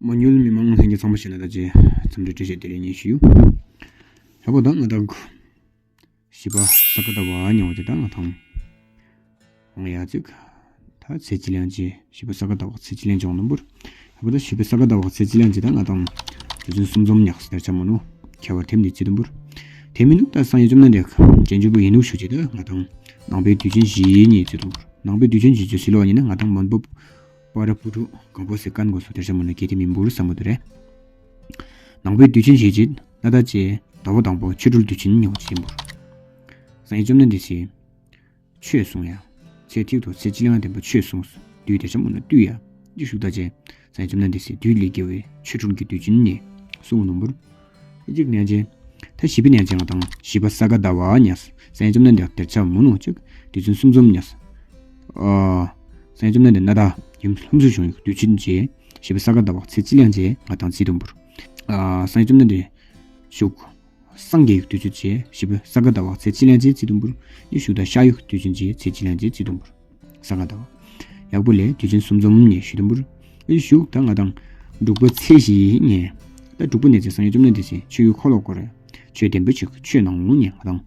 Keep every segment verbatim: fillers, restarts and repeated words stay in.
མ་ཉུལ་མི་མང་ལྷན་རྒྱས་ཚང་མ་ཞེ་ན་ད་ཅི་འཚམས་འདྲི་བཀྲ་ཤིས་བདེ་ལེགས་ཉེ་ཞུ། ཡ་བོ་ད་ང་དང་བཞི་པ་ས་ག་ཟླ་བ་ཉོ་ཅི་ད་ང་དང་འོང་ཡ་ཅིག་ད་ཚེ་ཅི་ལིང་ཅི་བཞི་པ་ས་ག་ཟླ་བ་ཚེ་ཅི་ལིང་ཅི་འོང་ནམ་བུར། ཡ་བོ་ད་བཞི་པ་ས་ག་ཟླ་བ་ཚེ་ཅི་ལིང་ཅི་ད་ང་དང་དུས་ཆེན་གསུམ་འཛོམས་ཉག་སི་དེར་ཆ་མོ་ནོ་ཁྱད་པར་ཐེམ་ནི་ཅི་དུམ་བུར། ཐེམ་མི་ནུག་ད་སངས་རྒྱས་བཅོམ་ལྡན་འདས་རྗེས་འཇུག་པོ་ཡིན་ནུག་ཞུ་ཅི་ད་ང་དང་ནང་པའི་དུས་ཆེན་བཞི་ཉེ་ཅི་དུམ་བུར། ནང་པའི་དུས་ཆེན་བཞི་ཅི་སི་ལོ་ཉེ་ན་ང་དང་མོན་པ་པ་ར་པུ་རུ་གང་པོ་སི་ཀན་གོ་སོ་དེར་ཆ་མོ་ནོ་ཁྱད་ཐེམ་མི་བུར་ས་མོ་དུ་རེ། ནང་པའི་དུས་ཆེན་བཞི་ཅི་ན་ད་ཅི་ཟླ་བ་དང་པོ་ཆོ་འཕྲུལ་དུས་ཆེན་ཉོ་ཅི་བུར། སངས་རྒྱས་བཅོམ་ལྡན་འདས་སི་ཆོས་གསུང་ཡ། ཚེ་ཐིག་ཏོ་ཚེ་ཅི་ལིང་བདེན་པ་ཆོས་གསུང་། དུས་དེར་ཆ་མོ་ནོ་དུས་ཡ། ཅི་ཞུ་ད་ཅི་སངས་རྒྱས་བཅོམ་ལྡན་འདས་སི་དུས་ལས་དགེ་བའི་ཆོ་འཕྲུལ་གྱི་དུས་ཆེན་ཉེ་གསུང་ནུམ་བུར། ཨི་ཅིག་ནེ་ཅི་ད་བཞི་པའི་ནེ་ཅི་ང་དང་བཞི་པ་ས་ག་ཟླ་བ་ཉག་སི་སངས་རྒྱས་བཅོམ་ལྡན་འདས་དེར་ཆ་མོ་ནོ་ཅིག་དུས་ཆེན་གསུམ་འཛོམས་ཉག་སི། ཨ་སངས་རྒྱས་བཅོམ་ལྡན་འདས་ན་ད་ཡུམ་ལྷུམས་སུ་བྱུང་ཡོད་དུས་ཆེན་ཅི་བཞི་པ་ས་ག་ཟླ་བ་ཚེ་ཅི་ལིང་ཅི་ང་དང་ཅི་དུམ་བུར། ཨ་སངས་རྒྱས་བཅོམ་ལྡན་འདས་ཞུགས་སངས་རྒྱས་ཡོད་དུས་ཆེན་ཅི་བཞི་པ་ས་ག་ཟླ་བ་ཚེ་ཅི་ལིང་ཅི་ཅི་དུམ་བུར། ཡུ་ཞུགས་ད་ཤ་ཡོད་དུས་ཆེན་ཅི་ཚེ་ཅི་ལིང་ཅི་ཅི་དུམ་བུར། ས་ག་ཟླ་བ། ཡག་པོ་ལེ་དུས་ཆེན་གསུམ་འཛོམས་ཉེ་ཞུ་དུམ་བུར། ཨི་ཞུགས་ད་ང་དང་འབྲུག་པ་ཚེས་བཞི་ཉེ། ད་འབྲུག་པ་ནེ་ཅི་སངས་རྒྱས་བཅོམ་ལྡན་འདས་སི་ཆོས་ཀྱི་འཁོར་ལོ་བསྐོར་རེ། ཆོས་བདེན་པ་ཅིག་ཆོས་ནང་ངུ་ཉེ་ང་དང་།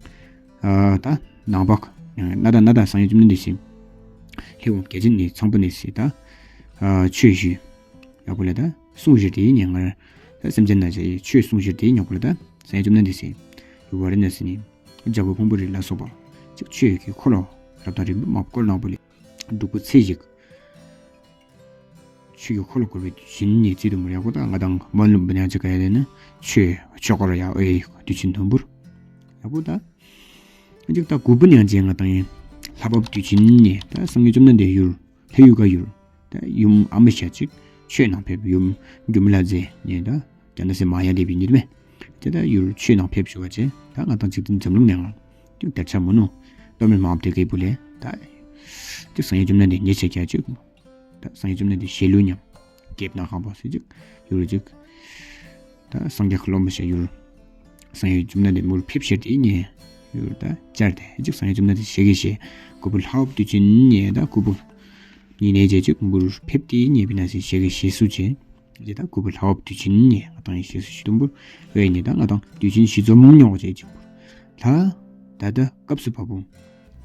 ཨ་ད་ནང་པ་ན་ད་ན་ད་སངས་རྒྱས་བཅོམ་ལྡན་འདས་སི་ལྷ་དབང་བརྒྱ་བྱིན་ནི་ཚངས་པ་ནེ་ཅི་ད་ཨ་ཆོས་ཞུ། ཡག་པོ་ལེ་ད་གསུང་ཞུ་དེ་ཉེ་ང་ད་སེམས་ཅན་ན་ཅི་ཆོས་གསུང་ཞུ་དེ་ཉེ་ཡག་པོ་ལེ་ད་སངས་རྒྱས་བཅོམ་ལྡན་འདས་སི་ཝཱ་ར་ཎ་སི་ནེ་ཇ་བོ་ཕུང་པོ་རི་ལ་སོགས་པ་ཅིག་ཆོས་ཀྱི་འཁོར་ལོ་རབ་དང་རིམ་པ་མ་བསྐོར་ནང་པོ་ལེ། འབྲུག་པ་ཚེས་བཞི་ཆོས་ཀྱི་འཁོར་ལོ་བསྐོར་བའི་དུས་ཆེན་ཉེ་ཅི་དུམ་བུར། ཡག་པོ་ད་ང་དང་མོན་ལུམ་བི་ནང་ཅི་ག་ཡ་ལེ་ན་ཆོས་ཆོས་འཁོར་ཡ་ཨེ་དུས་ཆེན་དུམ་བུར། ཡག་པོ་ད་ཅིག་ད་དགུ་པ་ནེ་ཅི་ང་དང་ཡིན་ལྷ་བབས་དུས་ཆེན་ཉེ་ད་སངས་རྒྱས་བཅོམ་ལྡན་འདས་ཡུལ་ལྷ་ཡུལ་ག་ཡུལ་ད་ཡུམ་ཨ་མ་ཤ་ཅིག་ཆོས་ནང་ཕེབས་ཡུམ་སྒྱུ་མ་ལྷ་མཛེས་ཉེ་ད་ཇ་ན་སི་མ་ཡ་དེ་བི་ཉིད་མེ་ཅི་ད་ཡུལ་ཆོས་ནང་ཕེབས་ཞུ་བ་ཅི་ད་ང་དང་ཅིག་ཏུ་འཛམ་གླིང་ནང་ཅིག་དེར་ཆ་མོ་ནོ་ཏོ་མེ་མ་བབས་དེ་གེ་བུ་ལེ་ད་ཅིག་སངས་རྒྱས་བཅོམ་ལྡན་འདས་ཉེ་ཆ་ཀྱ་ཅིག་ད་སངས་རྒྱས་བཅོམ་ལྡན་འདས་ཞལ་ལུ་ཉམས་རྒྱབ་ན་གང་པོ་སི་ཅིག་ཡུལ་ཅིག་ད་སངས་རྒྱས་ཀློང་མ་ཤ་ཡུལ་སངས་རྒྱས་བཅོམ་ལྡན་འདས་མུར་ཕེབས་ཤེར་དེ་ཉེ་ཡུལ་ད་ཅར་དེ་ཅིག་སངས་རྒྱས་བཅོམ་ལྡན་འདས་ཞལ་གྱི་ཞལ་དགུ་པ་ལྷ་བབས་དུས་ཆེན་ཉེ་ད་དགུ་པ་ཉེ་ནེ་ཅི་ཅིག་མུར་ཕེབས་དེ་ཉེ་བི་ན་སི་ཞལ་གྱི་ཞལ་སུ་ཅི་ཅི་ད་དགུ་པ་ལྷ་བབས་དུས་ཆེན་ཉེ་ང་དང་ཡི་ཞལ་སུ་ཞུ་དུམ་བུར། ཝེ་ཉེ་ད་ང་དང་དུས་ཆེན་བཞི་འཛོམས་ཉོ་ཅི་ཅིག་བུར། ད་ད་ད་སྐབས་སུ་བབས་བུ་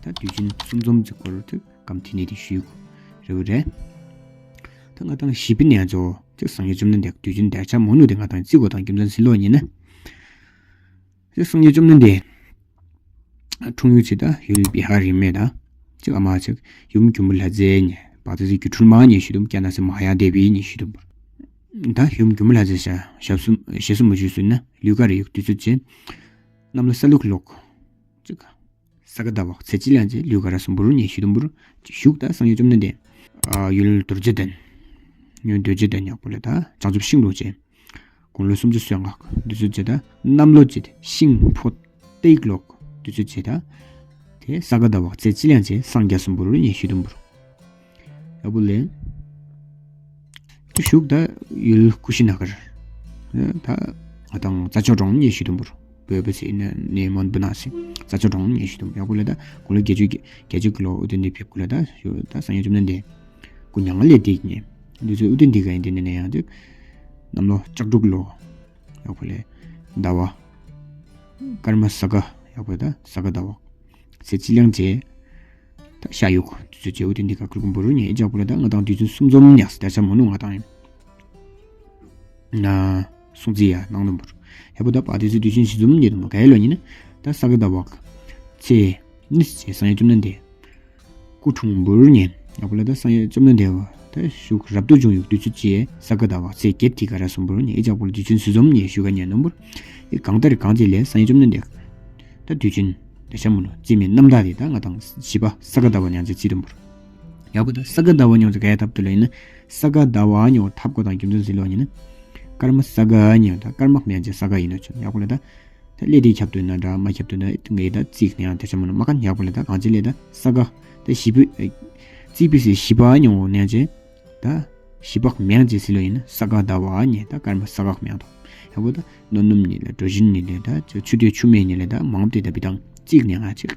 ད་དུས་ཆེན་གསུམ་འཛོམས་ཅིག་བུར་ད་གམ་ཐི་ནེ་དེ་ཞུ་གོ་རེ་བུ་རེ། ད་ང་དང་བཞི་པའི་ནེ་ཅོ་ཅིག་སངས་རྒྱས་བཅོམ་ལྡན་འདས་དུས་ཆེན་དེར་ཆ་མོ་ནོ་དེ་ང་དང་ཅི་གོ་དང་རྒྱུ་མཚན་སི་ལོ་ཉེ་ན། ཅིག་སངས་རྒྱས་བཅོམ་ལྡན་འདས་འཁྲུངས་ཡུལ་ཅི་ད་ཡུལ་བི་ཧར་ཡིན་མེ་ད། ཅིག་ཨ་མ་ཅིག་ཡུམ་སྒྱུ་མ་ལྷ་མཛེས་ཉེ་བ་ད་ཅིག་སྒྱུ་འཕྲུལ་མ་ཉེ་ཞུ་དུམ་ཇ་ན་སི་མ་ཡ་དེ་བི་ཉེ་ཞུ་དུམ་བུར། ད་ཡུམ་སྒྱུ་མ་ལྷ་མཛེས་ཤ་ཞབས་སུ་ཞེ་སུ་མ་ཞུ་སུ་ན་ལུས་ག་རེ་ཡོད་དུས་ཚོད་ཅི། གནམ་ལོ་ས་ལུག་ལོག་ཅིག་ས་ག་ཟླ་བ་ཚེ་ཅི་ལིང་ཅི་ལུས་ག་ར་སུམ་བུར་ཉེ་ཞུ་དུམ་བུར། ཅིག་ཞུགས་ད་སངས་རྒྱས་བཅོམ་ལྡན་འདས་ཨ་ཡུལ་རྡོ་རྗེ་གདན་ཡུལ་རྡོ་རྗེ་གདན་ཡག་པོ་ལེ་ད་བྱང་ཆུབ་ཤིང་ལུ་ཅི། དགུང་ལོ་སུམ་ཅུ་སོ་ལྔ་དུས་ཚོད་ཅི་ད་གནམ་ལོ་ཅི་ཤིང་ཕོ་ཏེག་ལོག་དུས་ཚོད་ཅི་ད། དེ་ས་ག་ཟླ་བ་ཚེ་ཅི་ལིང་ཅི་སངས་རྒྱས་སུམ་བུར་ཉེ་ཞུ་དུམ་བུར། ཡག་པོ་ལེ། ཅིག་ཞུགས་ད་ཡུལ་ཀུ་ཤི་ན་གར་ད་ང་དང་རྩྭ་མཆོག་གྲོང་ཉེ་ཞུ་དུམ་བུར། བོད་པ་སི་ནེ་མོན་བི་ན་སི་རྩྭ་མཆོག་གྲོང་ཉེ་ཞུ་དུམ་བུར། ཡག་པོ་ལེ་ད་དགུང་ལོ་བརྒྱད་ཅུ་གྱ་གཅིག་ལོ་ཨུ་ཏན་དེ་ཕེབས་གོ་ལེ་ད་ཞུ་ད་སངས་རྒྱས་བཅོམ་ལྡན་འདས་སྐུ་མྱ་ངན་ལས་འདས་ཉེ་དུས་ཚོད་ཨུ་ཏན་དེ་ག་ཡིན་དེ་ནེ་ནེ་ཡང་ཅིག་གནམ་ལོ་ལྕགས་འབྲུག་ལོ། ཡག་པོ་ལེ། ཟླ་བ། སྐར་མ་ས་ག་ཡག་པོ་ད་ས་ག་ཟླ་བ། ཚེ་ཅི་ལིང་ཅི། ད་ཤ་ཡོད་དུས་ཚོད་ཅི་ཨུ་ཏན་དེ་ག་ཀུར་ཀུམ་བུར་ཉེ་ཨི་ཅག་པོ་ལེ་ད་ང་དང་དུས་ཆེན་གསུམ་འཛོམས་ཉག་སི་དེར་ཆ་མོ་ནོ་ང་དང་ཡིན། ན་སུང་ཙི་ཡ་ནང་ནོ་བུར། ཡག་པོ་ད་བ་དུས་ཚོད་དུས་ཆེན་བཞི་འཛོམས་ཉེ་དུ་མ་ག་ཡ་ལོ་ཉེ་ན། ད་ས་ག་ཟླ་བ། ཚེ། ནི་ཅི་སངས་རྒྱས་བཅོམ་ལྡན་འདས། སྐུ་འཁྲུངས་བུར་ཉེ། ཡག་པོ་ལེ་ད་སངས་རྒྱས་བཅོམ་ལྡན་འདས་བ་ད་ཞུགས་རབ་ཏུ་བྱུང་ཡོད་དུས་ཚོད་ཅི་ས་ག་ཟླ་བ་ཚེ་བརྒྱད་དེ་ག་ར་སུམ་བུར་ཉེ་ཨི་ཅག་པོ་ལེ་དུས་ཆེན་བཞི་འཛོམས་ཉེ་ཞུ་ག་ཉེ་ནོ་བུར། ཨི་གང་ལྟར་གང་ཅི་ལེ་སངས་རྒྱས་བཅོམ་ལྡན་འདས། ད་དུས་ཆེན་དེར་ཆ་མོ་ནོ་རྩིས་མེད་རྣམ་དག་དེ་ད་ང་དང་བཞི་པ་ས་ག་ཟླ་བ་ཉང་ཅི་རྩིས་དུམ་བུར། ཡག་པོ་ད་ས་ག་ཟླ་བ་ཉང་ཅི་ག་ཡ་ཐབས་དུ་ལོ་ཡིན་ན། ས་ག་ཟླ་བ་ཉང་ཐབས་གོ་དང་རྒྱུ་མཚན་སི་ལོ་ཡིན་ན། སྐར་མ་ས་ག་ཉང་ད་སྐར་མ་མེད་ཅི་ས་ག་ཡིན་ནོ་ཆོ་ཡག་པོ་ལེ་ད། ད་ལེ་དེ་ཁྱབ་དུ་ན་འདྲ་མ་ཁྱབ་དུ་ན་ངེ་ད་རྩིས་ནེ་ཡང་དེར་ཆ་མོ་ནོ་མ་གན་ཡག་པོ་ལེ་ད་གང་ཅི་ལེ་ད་ས་ག་ད་བཞི་པ་རྩིས་པའི་སི་བཞི་པ་ཉང་ནེ་ཅི། ད་བཞི་པ་མེད་ཅི་སི་ལོ་ཡིན་ན་ས་ག་ཟླ་བ་ཉེ་ད་སྐར་མ་ས་ག་མེད་དོ། ཡག་པོ་ད་ནོ་ནུམ་ཉེ་ལེ་གྲོ་བཞིན་ཉེ་ལེ་ད་ཆུ་དེ་ཆུ་མེད་ཉེ་ལེ་ད་མང་པོ་དེ་ད་བི་དང་རྩིས་ནེ་ང་ཅི།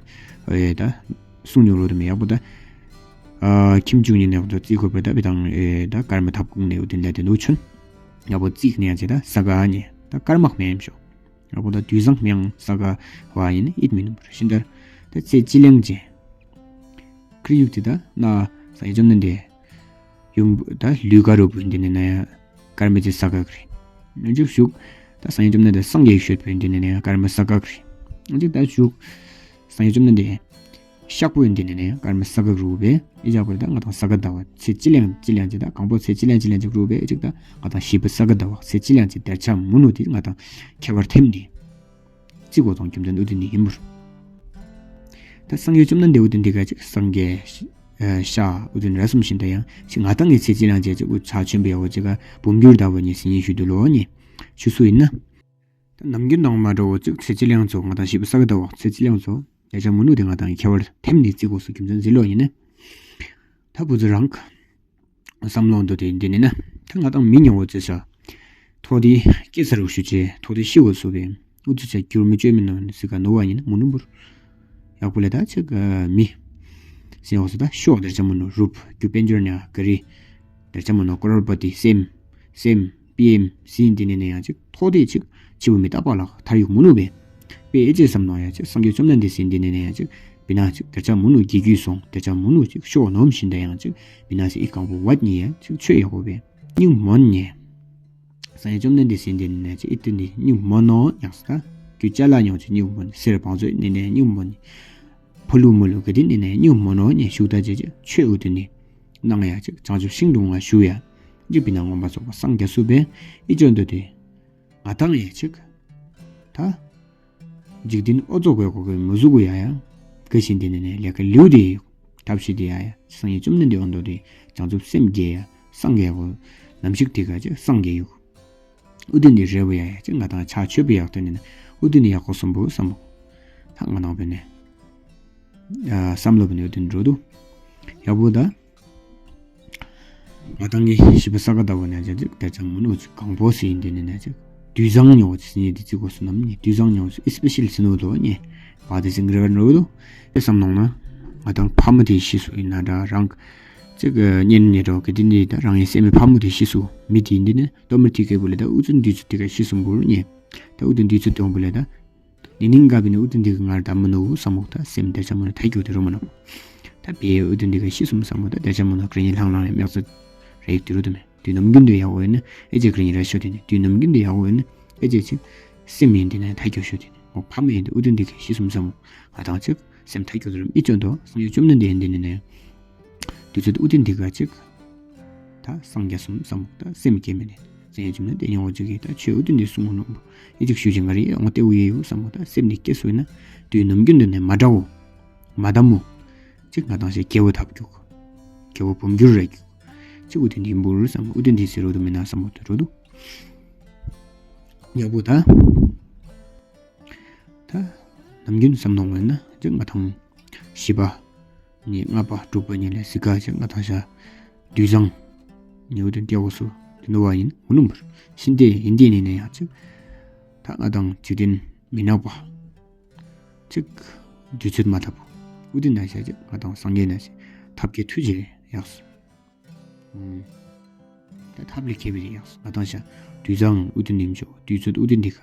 ཨེ་ད་སུང་ཉོ་རོ་དུ་མེ་ཡག་པོ་ད། ཨ་ཁྱིམ་བཅུ་ཉེ་ནེ་ཡག་པོ་ད་རྩིས་གོ་པེ་ད་བི་དང་ཨེ་ད་སྐར་མ་ཐབ་ཀུང་ནེ་འུ་དེ་ལེ་དེ་ནུ་ཆུན། ཡ་བོ་ཙིག་ནི་ཡང་ཅི་ད་ས་ག་ནི་ད་ཀརྨ་མེ་ཨིནམ་ཤོ། ཡ་བོ་ད་དུས་བཟང་མེ་ཡང་ས་ག་བ་ཨིན་ནི་ཨིད་མི་ནུམ་ར་ཤིན་ད་ད་ཚེ་ཅི་ལེང་ཅི་ཀྲི་ཡུག་ཏི་ད་ན་སངས་རྒྱས་བཅོམ་ལྡན་འདས་ཡུམ་ད་ལུས་ག་རུ་བོ་ཨིན་ཏེ་ནི་ན་ཡང་ཀརྨ་ཅི་ས་ག་ཀྲི། ཨ་ཅིག་ཤུག་ད་སངས་རྒྱས་བཅོམ་ལྡན་འདས་སངས་རྒྱས་ཤོད་བོ་ཨིན་ཏེ་ནི་ན་ཡང་ཀརྨ་ས་ག་ཀྲི། ཨ་ཅིག་ད་ཤུག་སངས་རྒྱས་བཅོམ་ལྡན་འདས་ཤག་པོ་ཨིན་ཏེ་ནི་ན་ཡང་ཀརྨ་ས་ག་རུ་བོ་ཨི་ཅག་པོ་ད་ང་དང་ས་ག་ཟླ་བ་ཚེ་ཅི་ལེང་ཅི་ལེང་ཅི་ད་གང་པོ་ཚེ་ཅི་ལེང་ཅི་ལེང་ཅི་རུ་བོ་ཨི་ཅིག་ད་ང་དང་བཞི་པ་ས་ག་ཟླ་བ་ཚེ་ཅི་ལེང་ཅི་དར་ཆ་མུ་ནུ་ཏི་ང་དང་ཁྱད་པར་ཐེམ་ནི་ཙིག་གོ་ཙོང་ཁྱིམ་ཚན་ཨུ་ཏི་ནི་ཨིན་པུར། ད་སངས་རྒྱས་བཅོམ་ལྡན་འདས་ཨུ་ཏི་ནི་ག་ཅིག་སངས་རྒྱས་ཤ་ཨུ་ཏི་ནི་ར་སུམ་ཤིན་ད་ཡང་ཅིག་ང་དང་ངི་ཚེ་ཅི་ལེང་ཅི་ཅིག་ཨུ་ཚ་ཆེན་པོ་ཡ་བོ་ཅིག་ག་བུམ་འགྱུར་ད་བོ་ནི་སི་ནི་ཤུ་དུ་ལོ་ནི་ཆུ་སུ་ཨིན་ན། ད་ནམ་རྒྱུན་དང་མ་འདྲ་བོ་ཅིག་ཚེ་ཅི་ལེང་ཚོ་ང་དང་བཞི་པ་ས་ག་ཟླ་བ་ཚེ་ཅི་ལེང་ཚོ་ཡ་ཅག་མུ་ནུ་ཏི་ང་དང་ངི་ཁྱད་པར་ཐེམ་ནི་ཙིག་གོ་སུ་ཁྱིམ་ཚན་ཟི་ལོ་ཨིན་ན། ད་བུ་ཚོ་རང་བསམ་བློ་འདོད་དེ་འདི་ནི་ན། ད་ང་དང་མི་ཉོ་བོ་ཅི་ས། ཐོ་དི་སྐྱེ་ས་རུ་ཤུ་ཅེ་ཐོ་དི་ཤི་བོ་སུ་བེ། ཨུ་ཚུ་ཅེ་གྱུར་མི་ཅོ་མི་ནོ་ནི་སི་ག་ནོ་བ་ཨིན་ན་མུ་ནུ་བུར། ཡག་པོ་ལེ་ད་ཅིག་མི། སི་ཡོ་སི་ད་ཤོ་དར་ཆ་མུ་ནུ་རུབ་གྱུ་པེན་ཇོར་ནི་ཨ་ག་རི། དར་ཆ་མུ་ནུ་ཀོ་རོར་པ་ཏི་སེམ། སེམ། པི་ཨེམ། སི་ཨེམ་ཏི་ནི་ནི་ཡང་ཅིག་ཐོ་དི་ཅིག་ཆི་བུ་མི་ད་པ་ལག་ཐར་ཡུག་མུ་ནུ་བེ། པེ་ཨེ་ཅེ་བསམ་ནོ་ཡ་ཅིག་སངས་རྒྱས་བཅོམ་ལྡན་འདས་སི་ཨེམ་ཏི་ནི་ནི་ཡང་ཅིག་བི་ན་ཅིག་དར་ཆ་མུ་ནུ་གི་གུ་སོང་དར་ཆ་མུ་ནུ་ཅིག་ཤོ་ནོམ་ཤིན་ད་ཡང་ཅིག་བི་ན་སི་ཨི་གང་པོ་བད་ནི་ཡ་ཅིག་ཆོས་ཡག་པོ་བེ། སྙིང་མོན་ནི། སངས་རྒྱས་བཅོམ་ལྡན་འདས་སི་ཨེམ་ཏི་ནི་ནི་ཅིག་ཨི་ཏི་ནི་སྙིང་མོན་ནོ་ཡང་སི་ད། གྱུ་ཅ་ལ་ཉོ་ཅིག་སྙིང་མོན་ནི་སེར་བང་ཚོད་ནི་ནི་སྙིང་མོན་ནི། ཕོ་ལུ་མོ་ལུ་ག་དི་ནི་ནི་སྙིང་མོན་ནོ་ནི་ཤུག་ད་ཅིག་ཅིག་ཆོས་ཨུ་ཏི་ནི། ནང་ཡ་ཅིག་བྱང་ཆུབ་ཤིང་དྲུང་ང་ཞུ་ཡ། ཅིག་བི་ན་མངོན་པར་རྫོགས་པ་སངས་རྒྱས་སུ་བེ། ཨི་ཅོ་འདོད་དེ། ང་དང་ཡ་ཅིག་ད། འཇིག་རྟེན་འོ་ཙོག་གོ་གོ་གི་མུ་ཟུག་གུ་ཡ་ཡ། ག་ཤིན་ཏེ་ནི་ནི་ལས་ཀ་ལེའུ་དི་ཡུག་ཐབས་ཤེས་དི་ཡ་ཡ། སངས་རྒྱས་བཅོམ་ལྡན་འདས་འོ་འདོད་དེ་བྱང་ཆུབ་སེམས་རྒྱས་ཡ་སངས་རྒྱས་གོ། ནམ་ཞིག་དི་ག་ཅིག་སངས་རྒྱས་ཡུག་ཨུ་ཏི་ནི་རེ་བོ་ཡ་ཡ་ཅིག་ང་དང་ཆ་ཆོད་པོ་ཡག་ཏེ་ནི་ནི་ཨུ་ཏི་ནི་ཡག་གོ་སུམ་བུ་སམ་བུ། ད་ང་དང་བེ་ནི། བསམ་བློ་བེ་ནི་ཨུ་ཏི་ནི་རོ་དུ། ཡག་པོ་ད། ང་དང་ངི་བཞི་པ་ས་ག་ཟླ་བ་ནི་ཅིག་དར་ཆ་མུ་ནུ་ཅིག་གང་པོ་སི་ཨིན་ཏེ་ནི་ནི་ཅིག་དུས་བཟང་ཉོ་ཅིག་སི་ནི་དི་ཅིག་གོ་སུ་ནམ་ནི་དུས་བཟང་ཉོ་ཅིག་ཨི་སི་པེ་ཤལ་སི་ནོ་དོ་ནི་བ་དི་སིང་རེ་བ་ནོ་དོ། ཨེ་བསམ་ནང་ན་ང་དང་ཕ་མ་དི་ཤི་སུ་ཨིན་ན་ད་རང་ཅིག་ཉན་ནི་རོ་གི་དི་ནི་ད་རང་ངི་སེམས་མི་ཕ་མ་དི་ཤི་སུ་མི་དི་ཨིན་ཏེ་ནི་ཏོ་མི་ཏི་གེ་བུ་ལེ་ད་ཨུ་ཙུན་དི་ཙུ་ཏི་ག་ཤི་སུ་བུ་ནི་ད་ཨུ་ཙུན་དི་ཙུ་ཏོ་བུ་ལེ་ད། ནི་ནིང་ག་བི་ནི་ཨུ་ཏུན་དི་ག་ངར་ད་མ་ནོ་བུ་སམ་བུ་ད་སེམས་དར་ཆ་མ་ནོ་ཐ་གྱོ་དི་རོ་མ་ནོ། ད་བེ་ཨུ་ཏུན་དི་ག་ཤི་སུམ་སམ་བུ་ད་དར་ཆ་མ་ནོ་གྲི་ཉི་ལྷང་ལྷང་ཡ་མེག་ཙི་རེ་ཡུག་དི་རོ་དུ་མེ། དུས་ནམ་རྒྱུན་དུ་ཡག་བོ་ཡིན་ན་ཨེ་ཅེ་གྲི་ཉི་ར་ཤོ་དི་ནི་དུས་ནམ་རྒྱུན་དུ་ཡག་བོ་ཡིན་ན་ཨེ་ཅེ་ཅིག་སེམས་ཡིན་དི་ན་ཐ་གྱོ་ཤོ་དི་ནི་འོ་ཕ་མ་ཡིན་དི་ཨུ་ཏུན་དི་ག་ཤི་སུམ་སམ་བུ་ང་དང་ཅིག་སེམས་ཐ་གྱོ་དི་རོ་མི་ཅོན་དོ་སངས་རྒྱས་བཅོམ་ལྡན་འདས་ཡིན་དི་ནི་ནི། དུས་ཚོད་ཨུ་ཏུན་དི་ག་ཅིག་ད་སངས་རྒྱས་སུམ་སམ་བུ་ད་སེམས་སྐྱེ་མེད་ནི། སངས་རྒྱས་བཅོམ་ལྡན་འདས་ཡང་བོ་ཅིག་གི་ད་ཆོས་ཨུ་ཏུན་དི་གསུང་ངོ་ནོ་བུ་ཨི་ཅིག་ཤུ་ཅིག་ང་རི་ཡང་ཏེ་བུ་ཡེ་ཡུ་སམ་བུ་ད་སེམས་ནི་སྐྱེ་སུ་ཡིན་ན་དུས་ནམ་རྒྱུན་དུ་ནི་མ་འདྲ་བོ་མ་ད་མོ་ཅིག་ང་དང་ཞེ་སྐྱེ་བོ་ཐབས་རྒྱུག་སྐྱེ་བོ་བུམ་འགྱུར་ར་རྒྱུག་ཅིག་ཨུ་ཏུན་དི་འབུར་སམ་བུ་ཨུ་ཏུན་དི་ཟེར་རོ་དུ་མེ་ན་སམ་བུ་དུ་རོ་དུ་ཡག་པོ་ད། ད་ནམ་རྒྱུན་བསམ་ནོ་ཡིན་ན་ཅིག་ང་དང་བཞི་པ་ནི་ལྔ་པ་དྲུག་པ་ནི་ལས་སི་ག་ཅིག་ང་དང་ཤ་དུས་བཟང་ནི་ཨུ་ཏུན་ཏེ་བོ་སུ་དི་ནོ་བ་ཡིན་མུ་ནུམ་བུར་ཤིན་ཏེ་ཡིན་དི་ནི་ནི་ཡང་ཅིག་ད་ང་དང་འཇིག་རྟེན་མི་ནག་པ་ཅིག་དུས་ཚོད་མ་ཐབ་ཨུ་ཏུན་ན་ཤ་ཅིག་ང་དང་སངས་རྒྱས་ན་ཤ་ཐབས་ཀྱི་ཐུགས་རྗེ་ཡག་སོ། ད་ཐབས་ལས་མཁས་པའི་ཡག་ང་དང་ཤ་དུས་བཟང་ཨུ་ཏུན་ནིམ་ཆོ་དུས་ཚོད་ཨུ་ཏུན་དི་ཁ་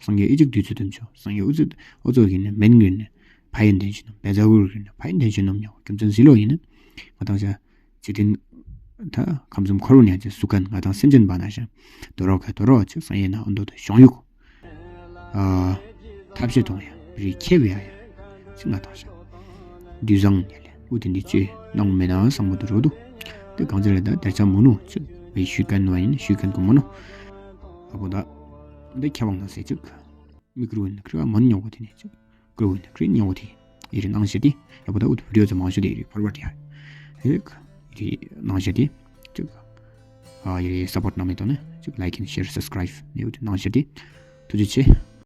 སངས་རྒྱས་ཨི་ཅིག་དུས་ཚོད་དུམ་ཆོ་སངས་རྒྱས་ཨུ་ཚུ་ཨོ་ཚོ་གི་ནི་མེན་གི་ནི་ཕ་ཡན་དན་ཆུ་ནོམ་བེ་ཛ་གུར་གི་ནི་ཕ་ཡན་དན་ཆུ་ནོམ་ཉོ་རྒྱུ་མཚན་ཟི་ལོ་ཡིན་ན་ང་དང་ཤ་ཅི་ཏིན་ད་ཁམས་གསུམ་འཁོར་བ་ནི་ཅི་སུ་ཁན་ང་དང་སེམས་ཅན་བ་ན་ཤ་དོ་རོ་ཁ་དོ་རོ་ཅིག་སངས་རྒྱས་ན་ཨོ་འདོད་དུ་ཤོང་ཡུག་ཨ་ཐབས་ཤེས་གཏོང་ཡ་རི་ཁྱེར་བ་ཡ་ཡ་ཅིག་ང་དང་ཤ་དུས་བཟང་ཉལ་ལེ་ཨུ་ཏུན་དི་ཅོས་ནང་མེད་ན་སམ་བུ་དུ་རོ་དུ། དེ་གང་ཅི་ལ་ད་དར་ཆ་མོ་ནུ་ཅིག་བའི་ཤུལ་ཁན་བ་ཡིན་ཤུལ་ཁན་གོ་མོ་ནུ། ཨ་བོ་ད་དེ་ཁྱེད་བང་ན་སེ་ཅིག་མིག་རུ་ཡིན་ཁྲི་བ་མོན་ཉོ་གོ་དེ་ནི་ཅིག་ཀྲུ་ཡིན་ཁྲི་ཉོ་གོ་དེ་ཡི་རི་ནང་ཤེ་དེ་ཡ་བོ་ད་ཨུ་ཏུ་བི་ཌི་ཡོ་ཅིག་མང་ཤོས་དེ་ཡི་རི་ཕོར་ཝར་ཌི་ཡ་ཡི་རི་ནང་ཤེ་དེ་ཅིག་ཨ་ཡི་རི་སཔོར་ཊི་ན་མེད་དོ་ནི་ཅིག་ལའིཀ་ཨེན་ཤེར་སབ་སི་ཀྲའིབ་ནི་ཨུ་ཏུ་ནང་ཤེ་དེ་ཐུགས་རྗེ་ཆེ།